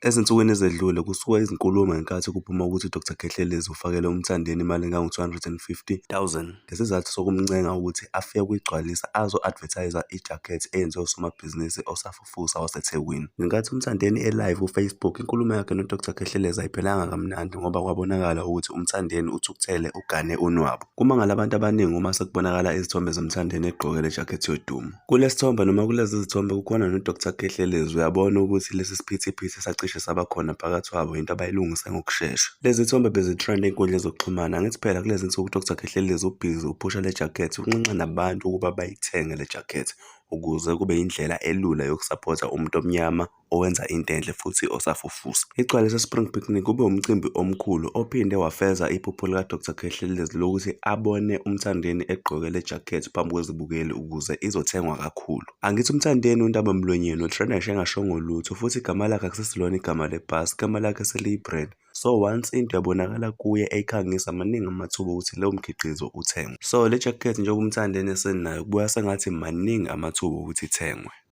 Ezinsukwini ezedlule kusuka izinkulumo ngenkathi kuphuma ukuthi uDr Khehlelezi ufakele uMthandeni imali engango-250,000 ngesizathu sokumncenga ukuthi afike kwiGcwalisa azo-advertise-a ijakhethi eyenziwe usomabhizinisi osafufusa waseThekwini. Ngenkathi uMthandeni e-live ku-Facebook, inkulumo yakhe noDr Khehlelezi ayiphelanga kamnandi ngoba kwabonakala ukuthi uMthandeni uthukuthele ugane unwabu. Kumangala abantu abaningi uma sekubonakala izithombe zoMthandeni egqoke le jakhethi yodumo. Kule sithombe noma kulezi zithombe kukhona noDr Khehlelezi, uyabona ukuthi lesi siphithiphithi esacishe saba khona phakathi kwabo yinto abayilungise ngokushesha. Lezi zithombe bezitrenda ey'nkundleni zokuxhumana, angithi phela kulezi nsuku uDr Khehlelezi ubhizi uphusha le jakhethi, unxenxa nabantu ukuba bayithenge le jakhethi ukuze kube yindlela elula yokusaphotha umuntu omnyama owenza into enhle futhi osafufusa. Igcwalisa Spring Picnic kube umcimbi omkhulu ophinde wafeza iphupho likaDr Khehlelezi lokuthi abone uMthandeni egqoke le jakhethi phambi kwezibukeli ukuze izothengwa kakhulu. Angithi uMthandeni undabamlonyeni utrenda ngisho engashongo lutho futhi igama lakhe akusesilona igama lebhasi, igama lakhe seliyi-brand. So once into yabonakala kuye eyikhangisa maningi amathuba okuthi leyo mkhiqizo uthengwe. So le jakhethi njengoba uMthandeni esenayo kubuya sengathi maningi amathuba okuthi ithengwe.